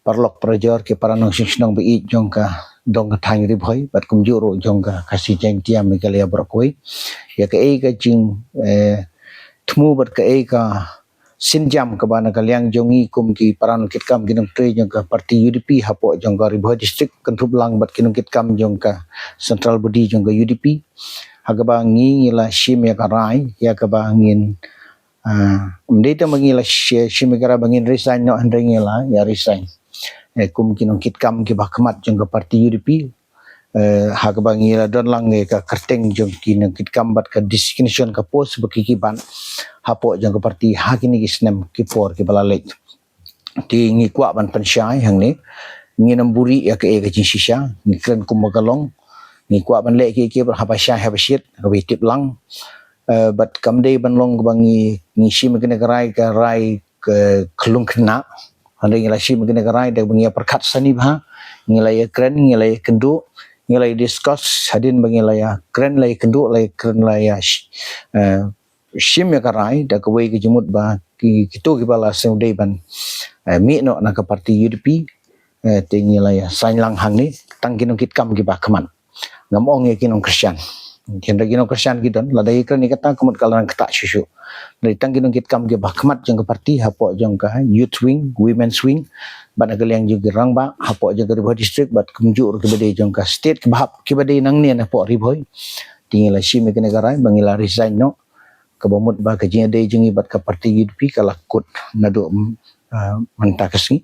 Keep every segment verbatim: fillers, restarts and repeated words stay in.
paralok parajor ki para nongshong shnong ba ïeit jong ka dong ka thaiñ Ri Bhoi bad kumjuh ruh jong ka Khasi Jaiñtia Meghalaya baroh kawei. Ïa kaei ka jing eh, thmu bad kaei ka sienjam kaba na ka liang jong ngi kum ki para nongkitkam ki nongtrei jong ka party U D P hapoh jong ka Ri Bhoi District kynthup lang bad ki nongkitkam jong ka central body jong ka U D P. Ha kaba ngi ngi la shim ïa ka rai ïa kaba ngin ah, ym dei tang ba ngi la shi- shim ïa ka rai ba ngin resign noh, hynrei ngi la ïa resign eh, kum ki nongkitkam kiba khmat jong ka party U D P. Eh, ha kaba ngi la don lang ïa ka kyrteng jong ki nongkitkam bad ka designation ka post ba ki ki ban hapoh jong ka party ha kine ki snem ki por kiba la leit. Te ngi kwah ban pynshai hangne, ngin ym buhrieh ïa kaei ka jingshisha, ngi kren kumba ka long. Ngi kwah ban leh kiei kiei bad haba shai haba shit, haba tip lang. Eh, bad kam dei ban long kaba ngi ngi shim ïa kane ka rai ka rai ka khlung khynnah. Hynrei ngi la shim ïa kane ka rai da ba ngi ïa pyrkhat sani bha, ngi la ïa kren, ngi la ïa kynduh, ngi la ïa discuss hadien ba ngi la ïa kren, la ïa kynduh, la ïa kren, la ïa sh- eh, shim ïa ka rai da kawei ka jingmut ba ki kito kiba la sngewdei ban eh, mih noh na ka party U D P. Eh, te ngi la ïa sign lang hangne, tang ki nongkitkam kiba khmat, ngam ong ïa ki nongkyrshan. Hynrei ki nongkyrshan ki don, lada ïa kren ïa kata ka mut ka la nang ktah shuh shuh. Hynrei tang ki nongkitkam kiba khmat jong ka party hapoh jong ka youth wing, women's wing, bad na ka liang jong ki rangbah hapoh jong ka Ri Bhoi District bad kumjuh ruh kiba dei jong ka state kiba hap kiba dei nangne hapoh Ri Bhoi. Te ngi la shim ïa kane ka rai ba ngi la resign noh, kaba mut ba ka jingïadei jong ngi bad ka party U D P ka la kut naduh ah, mynta ka sngi.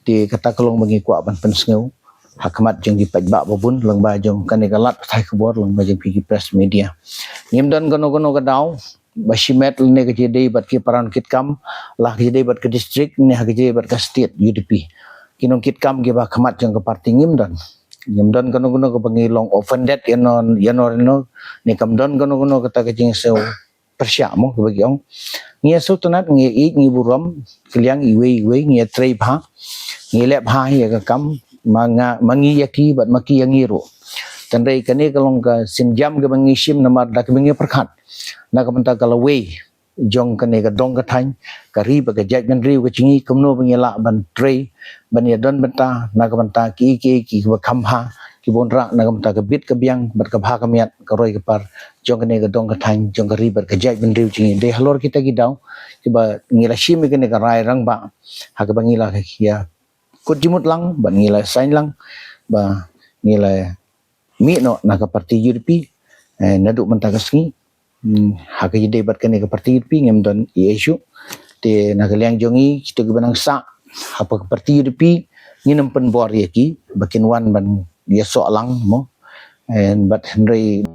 Te kata ka long ba ngi kwah ban pynsngew ha khmat jong ki paidbah ba bun lyngba jong kane ka lad pathai khubor, lyngba jong phi ki press media. Ngim don kano kano ka daw ba shimet lane ka jingïadei bad ki para nongkitkam, la ka jingïadei bad ka district ne ha ka jingïadei bad ka state U D P. Ki nongkitkam kiba khmat jong ka party ngim don. Ngim don kano kano kaba ngi long offended ïa no ïa no ïa no, ne kam don kano kano kata ka jingsngew pyrshah mo kaba ki ong. Ngi ïa sngewtynnat, ngi ïa ïeit, ngi burom, ka liang iwei iwei, ngi ïa trei bha, ngi leh bha ïa ka kam, ma nga ma ngi ïa ki bad ma ki ïa ngi ruh. Hynrei kane ka long ka sienjam kaba ngi shim namar da kaba ngi pyrkhat na ka bynta ka lawei jong kane ka dong ka thaiñ, ka ri bad ka jaitbynriew ka jong ngi, kumno ba ngi lah ban trei ban ïa don bynta na ka bynta ki ki kiba kham bha, kiba wanrah na ka bynta ka bit ka biang bad ka bha ka miat, ka roi ka par jong kane ka dong ka thaiñ, jong ka ri bad ka jaitbynriew jong ngi. Dei halor kita ki daw kiba ngi la shim ïa kane ka rai rangbah, ha kaba ngi la ïa kut jingmut lang bad ngi la sign lang ba ngi la mih noh na ka party U D P. Eh, naduh mynta ka sngi, hmm, ha ka jingïadei bad kane ka party U D P ngim don ei ei shuh. Te na ka liang jong ngi, kito kiba nang sah hapoh ka party U D P, ngin ym pynbor ïa ki ba kin wan ban ïasoh lang mo. Eh, bad hynrei